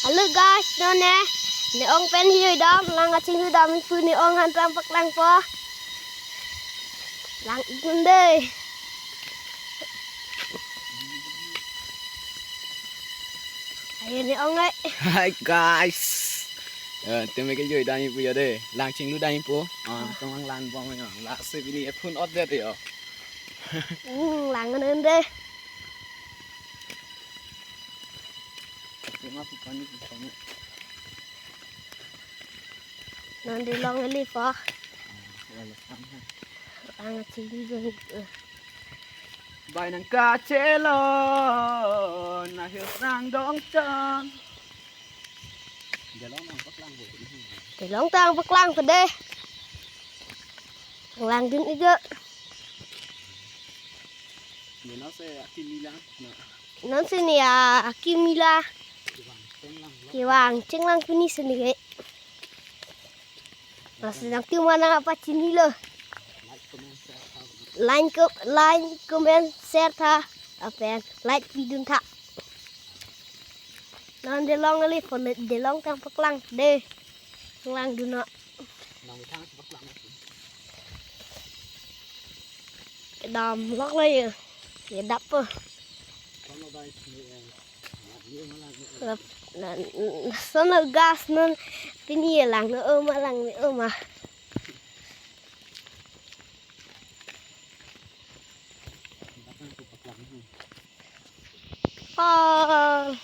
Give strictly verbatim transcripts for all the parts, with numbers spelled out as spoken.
Hello guys, non ne, ne-ong pen hioi dam, lang kachinglu dam pu ne-ong aphan tang paklangpo. Lang-ik un dei. Ayo ne-ong ai. Hi guys. Eh, teme ke hioi dam pu ya dei. Lang chinglu dam pu. Ah, tong lang lan bom ya. Lasi pini ephun ot det yo. Hmm, lang un dei. Tema pu pani pu pani. Non dei long eli po. Wala sang ha. Ang chili dun. Bai nang kachelo, na hiu sang dong chang. Dei long nang paklang bo. Dei long tang paklang pe dei. Lang dun ijo. Dei long se akimi lang. Na. Non si ne akimi la. Kevang chenglang. Kevang chenglang pini si ne ke. Mas nangtum mana apa chinilo. Like, comment, share, tha. Like, co-, like, comment, share tha. Lapen like pidun tha. Non dei long eli po, dei long tang paklang dei. Lang dun non. Nang thang paklang. Dam lok lo yo. Ye dap po. Hello guys, ni, eh, ni malang ni. Lap, na, na, sono gas non pini ye lang non, o ma lang ni, o ma. Paklang ko paklang. Oh,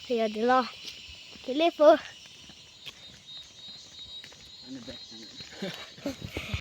ya dei lo. Kele po. Ano ba?